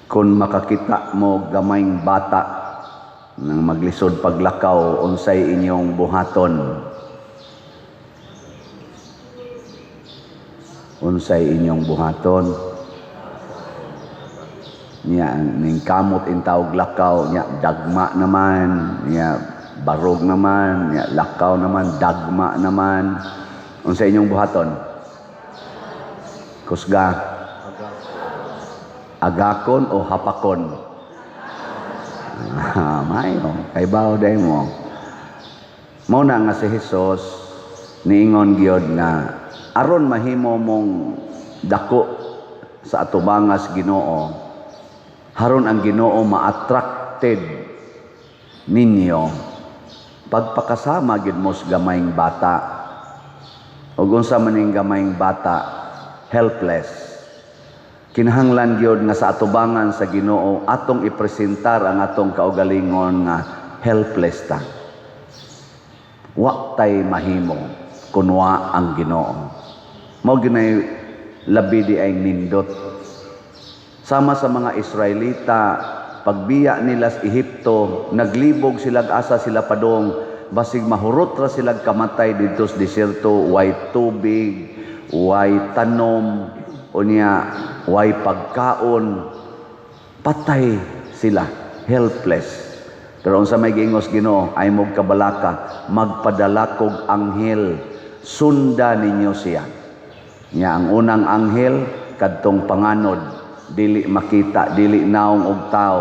Kung makakita mo gamayng bata nang maglisod paglakaw, unsay inyong buhaton? Unsay inyong buhaton? Nya ning kamot intawog lakaw, nya dagma naman, nya barog naman, nya lakaw naman, dagma naman. Unsay inyong buhaton? Kusga. Agakon o hapakon? Ah, mayo, kay bawo day mo. Mao na nga si Jesus niingon gyud nga aron mahimo mong dako sa atubangas Ginoo, haron ang Ginoo ma-attracted ninyo, pagpakasama gyud mo sa gamayng bata. Ug unsa man ning gamayng bata? Helpless. Kinahanglan gyud nga sa atubangan sa Ginoo atong ipresentar ang atong kaugalingon nga helpless ta. Wa tay mahimo kun wa ang Ginoo. Mao ginay labi di ay nindot. Sama sa mga Israelita, pagbiya nila sa Ehipto, naglibog sila asa sila padong, basig mahurot ra sila kamatay didto sa disyerto, way tubig, way tanom, unya way pagkaon, patay sila, helpless. Pero unsa may giingos Ginoo? "Ay mog kabalaka, magpadala kog anghel, sunda ninyo siya." Nya ang unang anghel kadtong panganod, dili makita, dili naong og tao,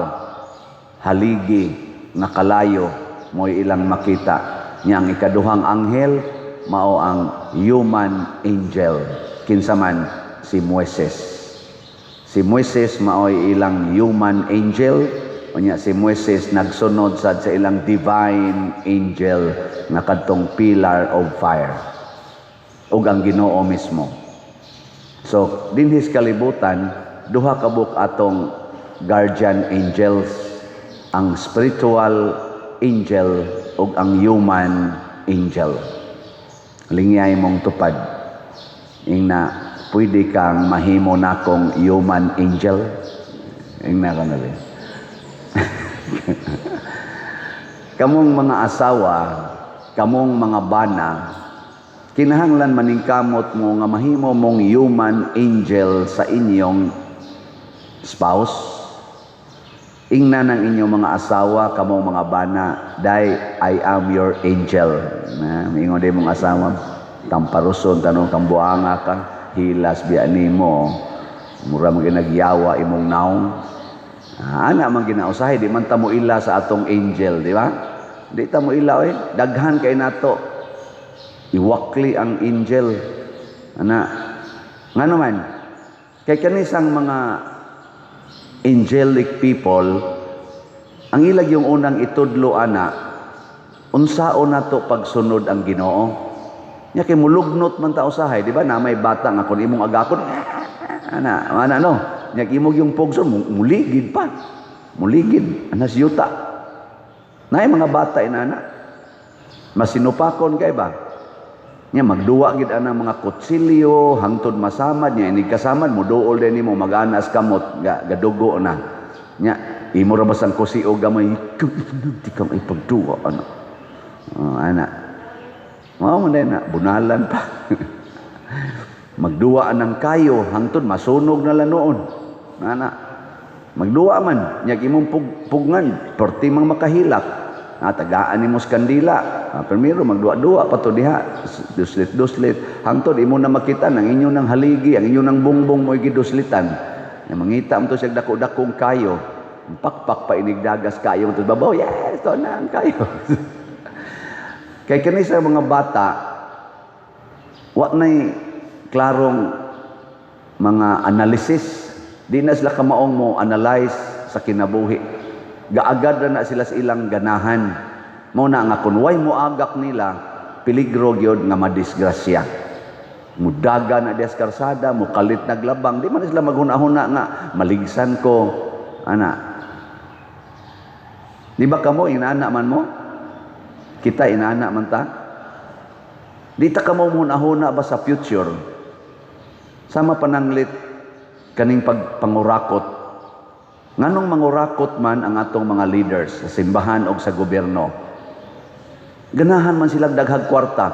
haligi nga kalayo mo'y ilang makita. Nya ang ikaduhang anghel mao ang human angel. Kinsa man? Si Moises. Si Moises mao'y ilang human angel. Unya si Moises nagsunod sad sa ilang divine angel nga kadtong pillar of fire ug ang Ginoo mismo. So dinhi sa kalibutan, duha ka buok atong guardian angels, ang spiritual angel ug ang human angel. Lingyay mong tupad. Ingna, "Pwede kang mahimo nakong human angel?" Ingna ka na rin. Kamong mga asawa, kamong mga bana, kinahanglan maningkamot mo nga mahimo mong human angel sa inyong spouse. Ingna ng inyong mga asawa, kamong mga bana, "Day, I am your angel." Na, mingon day mong asawa, tamparuson, tanong kang buanga ka, hilas biya nimo, mura man ginagyawa imong naong. Ah, ana man ginausahay, di man ta mo ila sa atong angel, di ba? Di ta mo ila oy, daghan kay nato. Iwakli ang angel. Ana, ngano man? Kay kanisang mga angelic people, ang ilag yung unang itudlo ana, unsaon nato pagsunod ang Ginoo. Nya kay mulugnot man ta usahay, di ba? Na may bata nga kung imong agakon, ana, ana no. Nya imong yung pugson, muligid pa. Muligid, anas yuta. Naay mga bata inana. Masinupakon kay ba? Nya magduwa gid ana mga kutsilyo hangtod masamad nya inig kasamad muduol din nimo maganas kamot ga, gadugo na. Nya imo ra basang kusi og gamay di kang ipagduwa ana. Oh, ana. Mao man na bunalan pa. Magduwa ng kayo hangtod masunog na lang noon. Ana. Magduwa man nya imong pugngan perti mang makahilak. Ah, tagaan nimo sa kandila. Ah, primero magduwa-duwa pa to diha, duslit-duslit hangtod imo na makita nang inyo ng haligi, ang inyo ng bungbong mo giduslitan. Nya mangita mo to siya dako-dakong kayo. Pakpak pa inigdagas kayo to babaw. Yes, to na ang kayo. Kay kani sa mga bata, wa nay klarong mga analysis. Di na sila kamaong mo analyze sa kinabuhi. Gaagad na na sila sa ilang ganahan. Mao na nga kung way mo agak nila, peligro gyud nga madisgrasya. Mudaga na dias karsada, mukalit naglabang, di man sila maghuna-huna nga maligsan ko ana. Di ba kamo inaana man mo? Kita inaana man ta? Di ta kamo huna-huna ba sa future? Sama pananglit kaning pagpangurakot. Nganong mangurakot man ang atong mga leaders sa simbahan o sa gobyerno? Ganahan man silang daghag kwarta.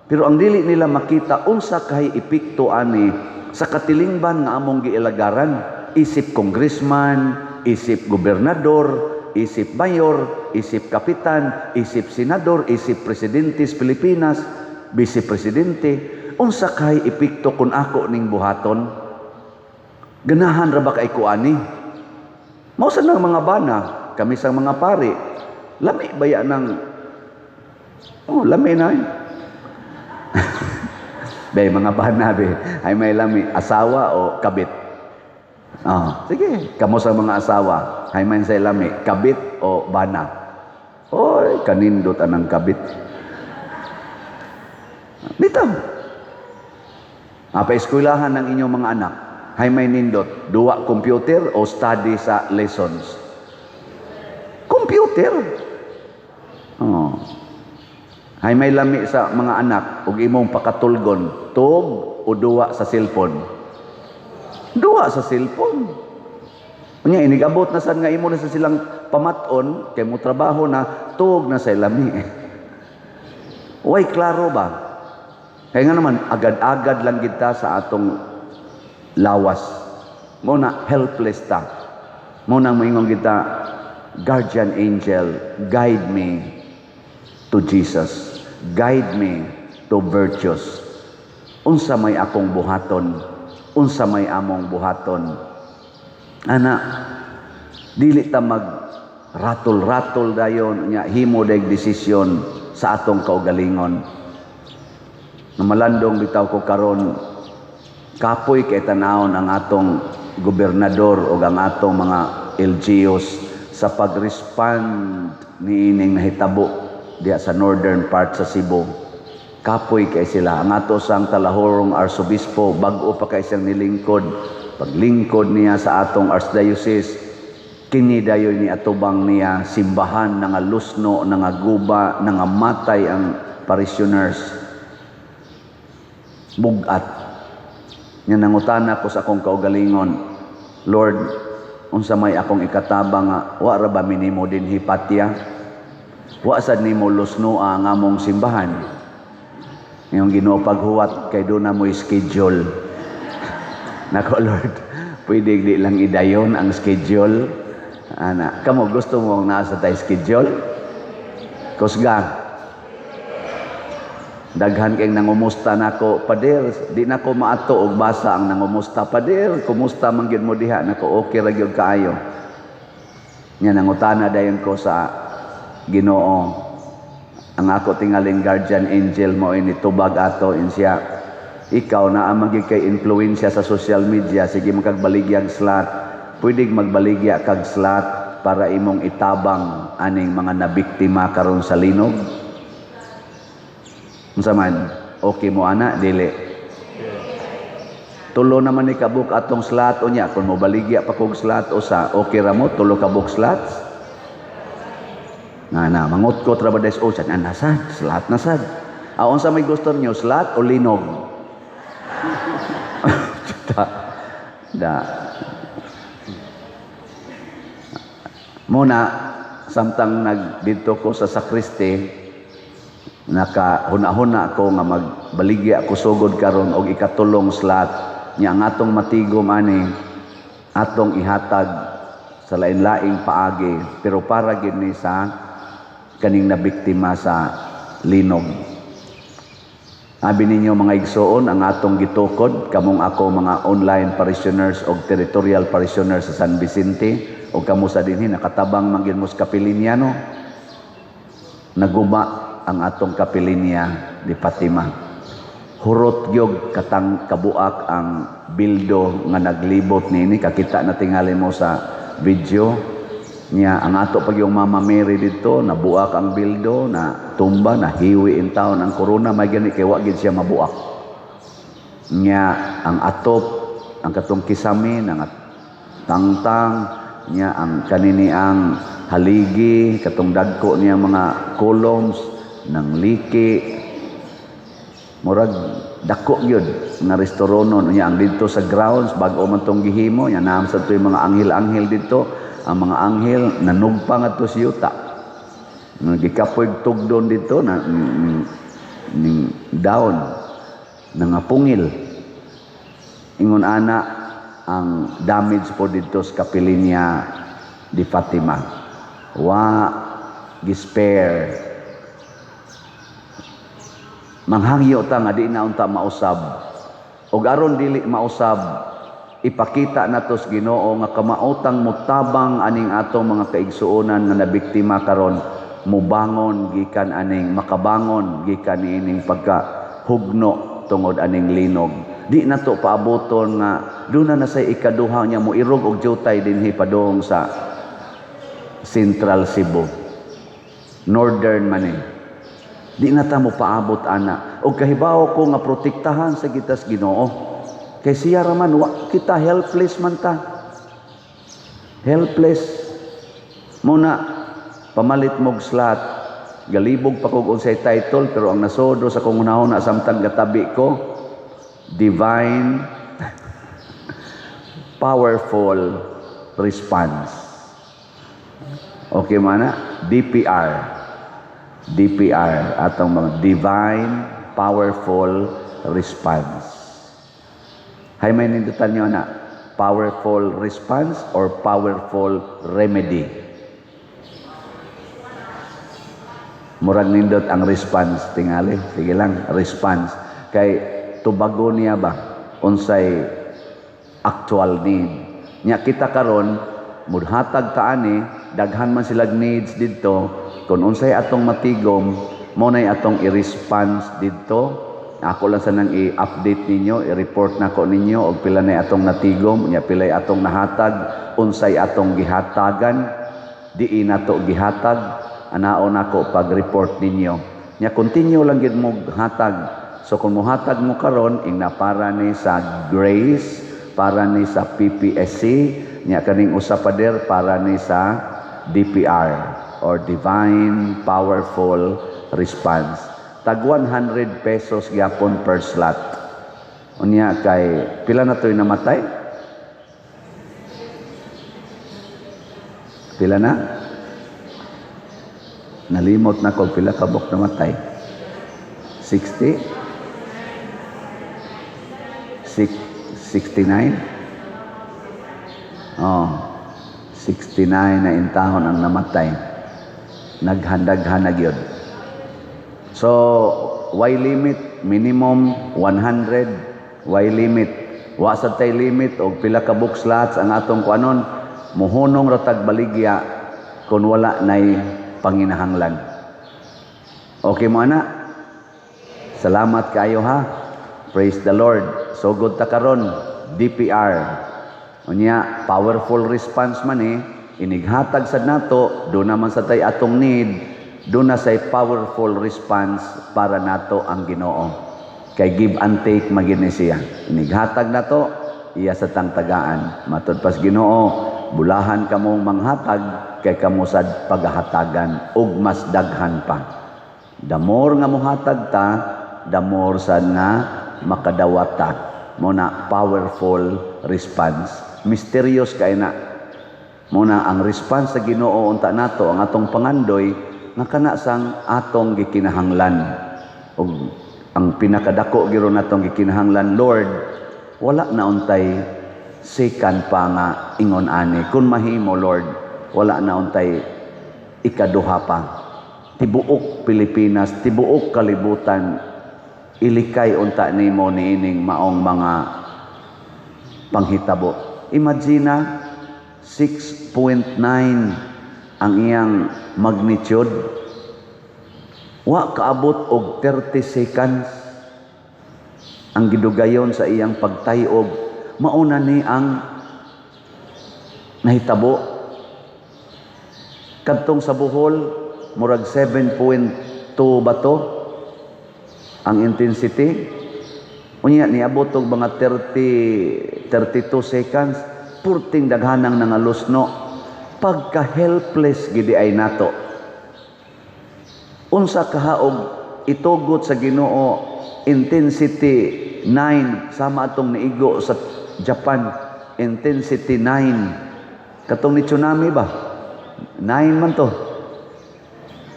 Pero ang dili nila makita, unsa kay epekto ani sa katilingban nga among giilagaran, isip congressman, isip gobernador, isip mayor, isip kapitan, isip senador, isip presidente sa Pilipinas, vice presidente, unsa kay epekto kung ako ning buhaton? Ganahan ra ba kay ko ani? Mao sa nang mga bana, kami sa mga pari, lami baya ng, oh, lami na eh. Be, mga bana be, ay may lami, asawa o kabit? Oh, sige, kamo sa mga asawa, ay may say lami, kabit o bana? Oy, kanindot anang kabit. Bitaw. Pa eskwelahan ng inyong mga anak, hay may nindot, duwa computer o study sa lessons? Computer. Oh. Hay may lami sa mga anak ug imong pakatulgon, tug o duwa sa cellphone? Duwa sa cellphone. Unya inigabot na sad nga imo na sa silang pamaton kay mo trabaho na, tuog na sa lami. Way klaro ba? Kaya nga naman agad-agad lang kita sa atong lawas. Mo na helpless ta. Mo na moingon kita, "Guardian angel, guide me to Jesus. Guide me to virtues. Unsa may akong buhaton? Unsa may among buhaton?" Ana, dili ta mag ratol-ratol dayon nya himo dag desisyon sa atong kaugalingon. Namalandong bitaw ko karon, kapoy kay tanawon ang atong gobernador o ang atong mga LGUs sa pag-respond niining nahitabo diya sa northern part sa Cebu. Kapoy kay sila. Ang ato sang Talahorong Arsobispo, bag-o pa kay siyang nilingkod. Paglingkod niya sa atong archdiocese, kini dayon ni atubang niya simbahan nga lusno, nga guba, nga matay ang parishioners. Bugat. Nya nangutana ko sa akong kaugalingon, "Lord, unsa may akong ikatabang nga wa ra ba minimo dinhi patya? Wa sad nimo lusnoa ang among simbahan?" Yung Ginoo, "Paghuwat kay duna mo'y schedule." "Nako Lord, pwede di lang idayon ang schedule?" Ana, kamo, gusto mo nasa tay schedule? Kusga. Daghan kay nangumusta nako, "Pader, di nako maato og basa ang nangumusta. Pader, kumusta man gyud mo diha?" Nako, okay ra gyud kaayo. Nya nangutana dayon ko sa Ginoo. Ang ako tingaling guardian angel mo ini tubag ato in siya. "Ikaw na ang gyud kay influensya sa social media, sige man kag baligyag slot. Pwede magbaligya kag slot para imong itabang aning mga nabiktima karon sa linog." Unsa man? Okay mo ana, dili? Tulo naman ni kabuk atong slot unya kung mobaligya pa kog slot usa, okay ra mo tulo ka book slots? Nga na mangutkot ra ba des o sad na sad slot na sad. Ah, unsa may gusto niyo, slot o linog? Da. Da. Muna samtang nagdidto ko sa sakristi, nakahuna-huna ko nga magbaligya ko sugod karon og ikatulong slot nya ang atong matigom ani atong ihatag sa lain-laing paagi, pero para gid ni sa kaning nabiktima sa linog. Abi ninyo, mga igsoon, ang atong gitukod kamong ako mga online parishioners og territorial parishioners sa San Vicente o kamo sa dinhi nakatabang man gyud mo sa kapilinya, no? Naguba ang atong kapilinya di Fatima. Hurot gyud katang kabuak ang bildo nga naglibot niini, kakita na tingali mo sa video niya. Ang ato pag yung Mama Mary dito, nabuak ang bildo, na tumba, na hiwi in taon ang corona, may gani kay wa gid siya mabuak. Niya ang atop, ang katong kisame ang tangtang niya, ang kanini ang haligi, katong dagko niya mga columns ng liki, murag Dako gyud nga restauronon. Unya ang didto sa grounds, bag-o man tong gihimo. Nya naa sa to'y mga anghel-anghel didto. Ang mga anghel nanugpa ngadto sa yuta. Gikapoy tugdon didto na ning, ning down nangapungil. Ingon ana ang damage po didto sa Kapilinya di Fatima. Wa gi-spare. Manghangyo ta nga di na unta mausab. Og aron dili mausab, ipakita nato sa Ginoo nga kamaotang mutabang aning atong mga kaigsuonan nga nabiktima karon, mubangon gikan aning, makabangon gikan niining pagka hugno tungod aning linog. Di nato paaboton nga duna na say ikaduha niya, moirog og jutay dinhi padung sa Central Cebu. Northern man eh. Di na ta mo paabot ana. Og kahibaw ko nga protektahan sa gitas Ginoo. Kay siya ra man, wa kita, helpless man ta. Helpless. Muna pamalit mog slot. Galibog pa kog unsay title, pero ang nasodo sa kong hunahuna samtang gatabi ko, Divine Powerful Response. Okay man na? DPR. DPR, atong mga Divine Powerful Response. Hay may nindutan nyo na powerful response or powerful remedy? Murag nindot ang response tingali. Sige lang, response. Kay tubago niya ba unsay actual need. Nya kita karon mudhatag ta ani, daghan man silag needs didto. Kung unsay atong matigom, mo nay atong i-response didto. Ako lang sanang i-update ninyo, i-report nako ninyo og pila nay atong natigom, nya pilay atong nahatag, unsay atong gihatagan, diin nato gihatag, anaon nako pag-report ninyo. Nya continue lang gid mo hatag. So kung mohatag mo karon, ingna para ni sa Grace, para ni sa PPSC, nya kaning usa pader para ni sa DPR or Divine Powerful Response. Tag 100 pesos gyapon per slot. Unya kay pila na to'y namatay? Pila na? Nalimot na ko pila kabok namatay. 60? 69? Oh, 69 na intahon ang namatay. Naghandaghan na gyud. So, why limit? Minimum 100. Why limit? Wa sa tay limit og pila ka book slots ang atong kuanon. Muhunong ratag baligya kung wala nay panginahanglan. Okay mo ana? Salamat kayo ha. Praise the Lord. So good ta karon DPR. Unya powerful response man eh, inighatag sad nato, do naman sa tay atong need, do na say powerful response para nato ang Ginoo. Kay give and take magini siya. Inighatag nato, iya sa tang tagaan. Matud pas Ginoo, bulahan kamong manghatag kay kamo sad paghatagan ug mas daghan pa. The more nga mohatag ta, the more sad nga makadawat ta. Mo na powerful response. Mysterious kay na. Mo na ang response sa Ginoo unta nato ang atong pangandoy nga kana sang atong gikinahanglan. Ug ang pinakadako giro natong gikinahanglan, Lord, wala na untay second pa nga ingon ani. Kung mahimo, Lord, wala na untay ikaduha pa. Tibuok Pilipinas, tibuok kalibutan, ilikay unta nimo niining maong mga panghitabo. Imagine 6.9 ang iyang magnitude. Wa kaabot og 30 seconds ang gidugayon sa iyang pagtayog. Mauna ni ang nahitabo. Kadtong sa Bohol, murag 7.2 ba to ang intensity? Unya niabot og mga 30 32 seconds, purting daghanang nangalusno. Pagka helpless gidi ay nato. Unsa kahaog itugot sa Ginoo Intensity 9, sama atong niigo sa Japan, intensity 9. Katong ni tsunami ba? 9 man to.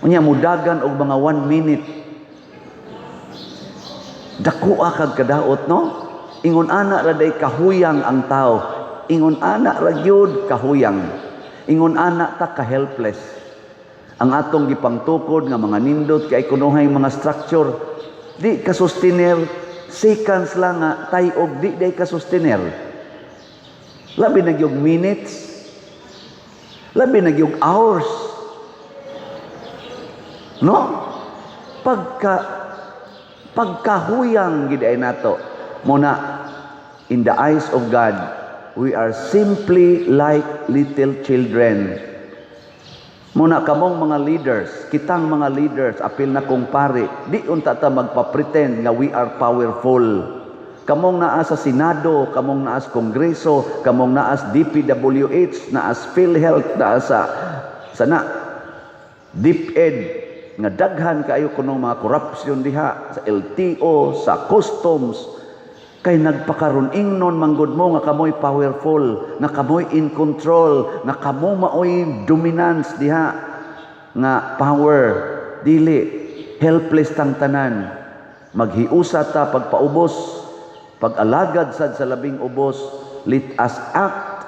Unya mudagan og mga 1 minute. Dakoa kag kadaot, no? Ingon ana ra day kahuyang ang tao. Ingon ana ra gyud kahuyang. Ingon ana ta ka helpless. Ang atong gipangtukod nga mga nindot kay kunuhay mga structure, di ka sustainer, seconds lang nga tay-og, di day ka sustainer. Labi na gyud minutes. Labi na gyud hours. No? Pagkahuyang gid ay nato. Muna in the eyes of God, we are simply like little children. Muna kamong mga leaders, kitang mga leaders, apil na kong pare, di unta ta magpa-pretend nga we are powerful. Kamong naa sa Senado, kamong naa sa Kongreso, kamong naa sa DPWH, naa sa PhilHealth, naa sa na DepEd, nga daghan kaayo kuno mga corruption diha sa LTO, sa customs, kay nagpakaron ingnon manggod mo nga kamoy powerful, nga kamoy in control, nga kamo maoy dominance diha nga power. Dili, helpless tang tanan. Maghiusa ta pagpaubos, pag-alagad sad sa labing ubos. Let us act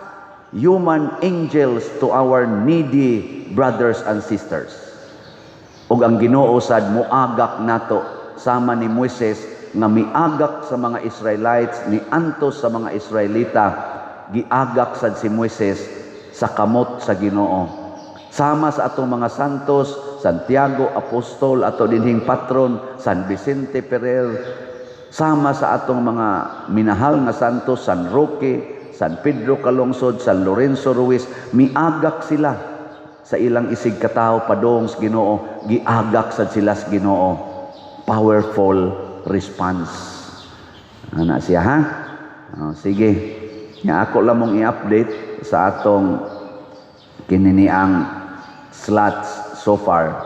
human angels to our needy brothers and sisters. Ug ang Ginoo sad muagak nato sama ni Moises nga miagak sa mga Israelites, ni antos sa mga Israelita, giagak sad si Moises sa kamot sa Ginoo. Sama sa atong mga santos, Santiago Apostol, ato dinhing patron, San Vicente Ferrer, sama sa atong mga minahal nga santos, San Roque, San Pedro Calungsod, San Lorenzo Ruiz, miagak sila sa ilang isig katawo padung sa Ginoo, giagak sad sila sa Ginoo. Powerful response. Ana siya, ha? Oh, sige. Nya ako lamong i-update sa atong kininiang slots so far.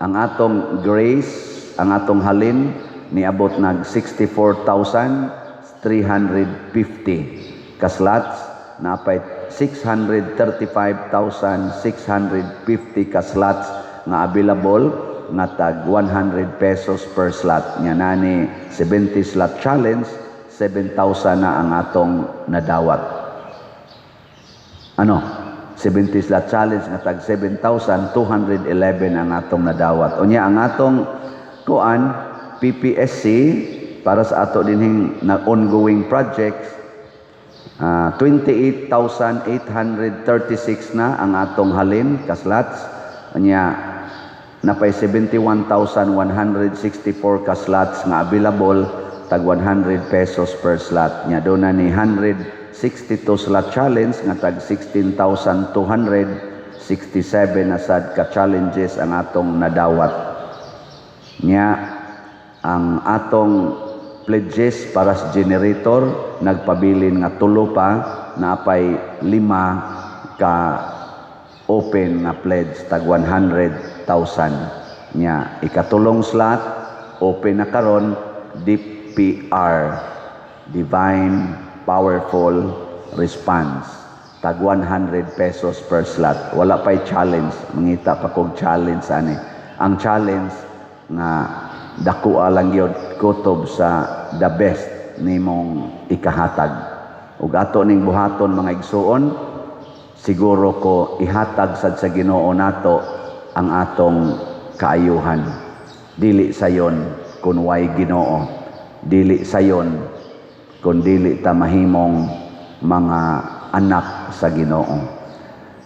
Ang atong grace, ang atong halin niabot nag 64,350 ka slots, napay 635,650 ka slots nga available nga tag 100 pesos per slot. Nya nani 70 slot challenge, 7,000 na ang atong nadawat. Ano? 70 slot challenge nga tag 7,211 ang atong nadawat. Unya ang atong kuan PPSC para sa ato dinhing na ongoing projects, 28,836 na ang atong halin ka slots. Unya napay 71,164 ka slots nga available tag 100 pesos per slot. Nya do na ni 162 slot challenge nga tag 16,267 na sad ka challenges ang atong nadawat. Nya ang atong pledges para sa generator nagpabilin nga tulo pa, napay lima ka open nga pledge tag 100,000. Nya ikatulong slot open na karon, DPR, Divine Powerful Response, tag 100 pesos per slot. Wala pa'y challenge, mangita pa kog challenge ani. Ang challenge nga dakoa lang gyud kutob sa the best nimong ikahatag. Ug ato ning buhaton, mga igsuon, siguro ko ihatag sad sa Ginoo nato ang atong kaayuhan. Dili sayon kun way Ginoo. Dili sayon kun dili ta mahimong mga anak sa Ginoo.